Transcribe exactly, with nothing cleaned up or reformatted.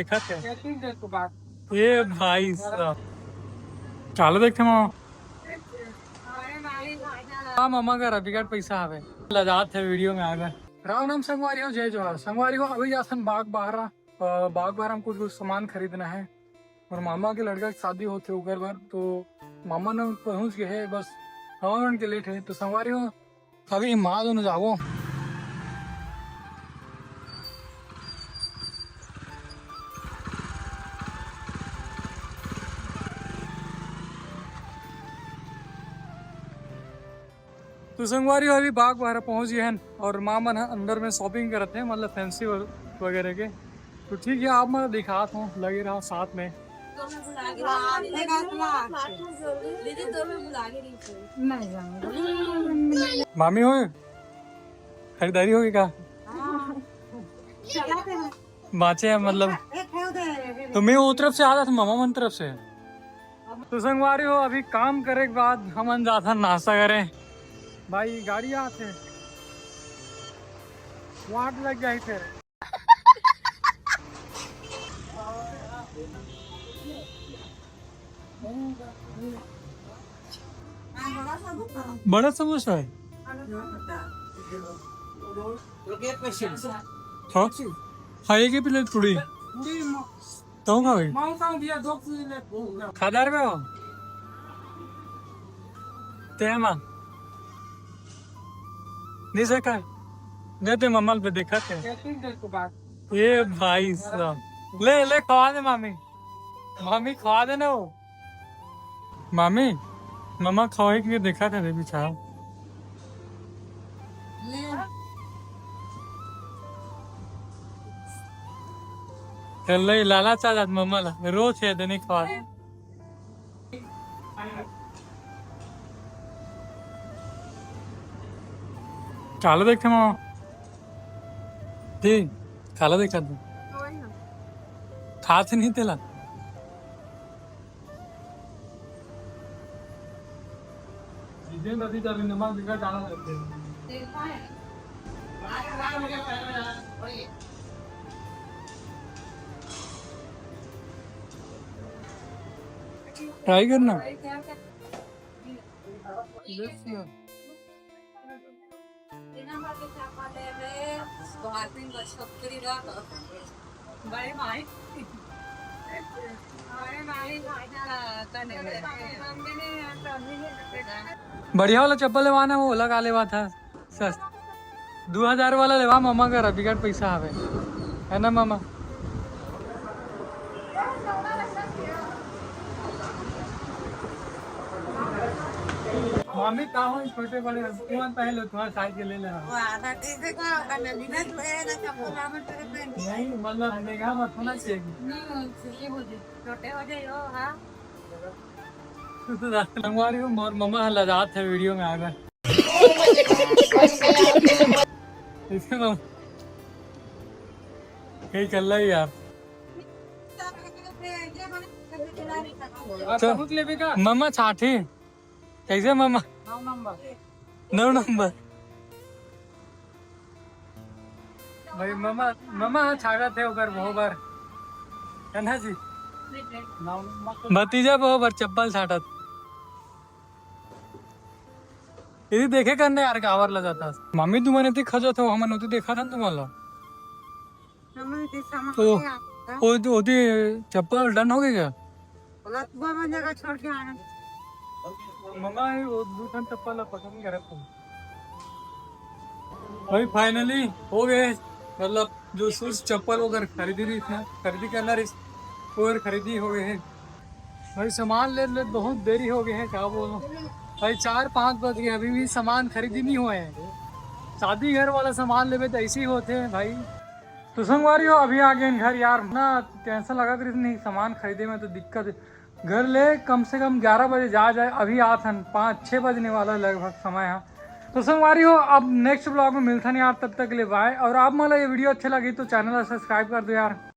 देखत हे। ये भाई साहब, चलो देखते मामा। हाँ, मामा का रबिगट पैसा हवे, लजात हे वीडियो में आवे। राम राम संगवारी हो, जय जोहार संगवारी हो। अभी जाथन बाग बहरा, अ, बाग बहरा में कुछ कुछ सामान खरीदना है और मामा के लड़का के शादी होथे ओकर बर, तो मामा न पहुंच गए है, बस हमन के लेट है। तो संगवारी हो, अभी माँ दोनों जाबो। तो संगवारी हो, अभी बाग बहरा पहुंच गए हैं और माँ मन ह अंदर में शॉपिंग करत हैं, मतलब फैंसी व-, वगैरह के। तो ठीक है, आप मन दिखात हो, लगे रहा साथ में। दीदी, तो मैं बुला के नहीं मामी हो, खरीदारी होगी का? बाँचे हैं मतलब। तो मैं वो तरफ से आ रहा था, मामा मन तरफ से। तो संगवारी हो, अभी काम करे के बाद हमन जाथन नाश्ता करे। भाई गाड़ी आथे, वाट लग जाए फिर। बड़ा समोसा है। हाँ, हाँ, एक ही प्लेट पूरी। तो का भाई? खादार में हो? तेमा। नहीं सका। दे दे मम्मा पे देखा थे। ये भाई साहब। ले, ले, खवा दे मामी। मामी खवा दे ना वो। मामी, मम्मा खवाई के देखा था रे बिछाओ। चल ले, लाला चाह जात मम्मा ला, रोज है देने खवा। काला देखते मामा। ठीक, काला देखा तू। खाते नहीं तेला। ट्राई करना। बढ़िया वाला चप्पल लेवाना, वो ओला का लेवा था? सस-, दू हजार वाला लेवा, मामा का रबिगट पैसा हवे, है ना मामा? मामी का हो, छोटे बड़े तुमन पहले तुम्हारे साइज के ले लेना। वाह, ना ठीक है, का, का ना बिना जो है ना, चप्पल आवे तेरे पे। नहीं, मतलब, महंगा मत होना चाहिए। नहीं, सही हो जाए, छोटे हो जाए, हो, हाँ। संगवारी हो, मोर मम्मा लजात है वीडियो में आकर। इसके मम्मा कहीं कर ला यार। आप तो सबूत लेबे का? मम्मा छाठी। कैसे मम्मा? नौ नंबर। नौ नंबर। भाई मम्मा, मम्मा छाटत है ओकर बहुत बार। है ना जी? नौ नंबर। भतीजा बहुत बार चप्पल छाटत। यदि देखे करने यार कावर लगा था। मम्मी तुम्हारे इतनी खजत हो, हमन उतनी देखा था तुम्हारा। हमन के समझ तो में आता। ओ, ओ, ओती चप्पल डन हो गई क्या? लतुआ में जगह छोड़ के आए। मम्मा, ये वो दू ठन चप्पल ला पसंद करे तो। भाई, finally हो गए, मतलब, जो शूज, चप्पल वगैरह खरीदी रही था, खरीदी करना रही, वो खरीदी हो गए हैं। भाई, सामान ले ले बहुत देरी हो गए हैं, क्या बोलो भाई, चार पाँच बज गए, अभी भी सामान खरीदी नहीं हुए हैं। शादी घर वाला सामान लेबे तो ऐसे ही होते हैं भाई। तो संगवारी हो, अभी आ गए घर यार, ना टेंशन लगा रही नहीं, सामान खरीदे में तो दिक्कत। घर ले कम से कम ग्यारह बजे जा जाए, अभी आथन पाँच छः बजने वाला है लगभग समय है। तो संगवारी हो, अब नेक्स्ट ब्लॉग में मिलथन यार, तब तक के लिए बाय। और आप मला ये वीडियो अच्छे लगी तो चैनल सब्सक्राइब कर दो यार।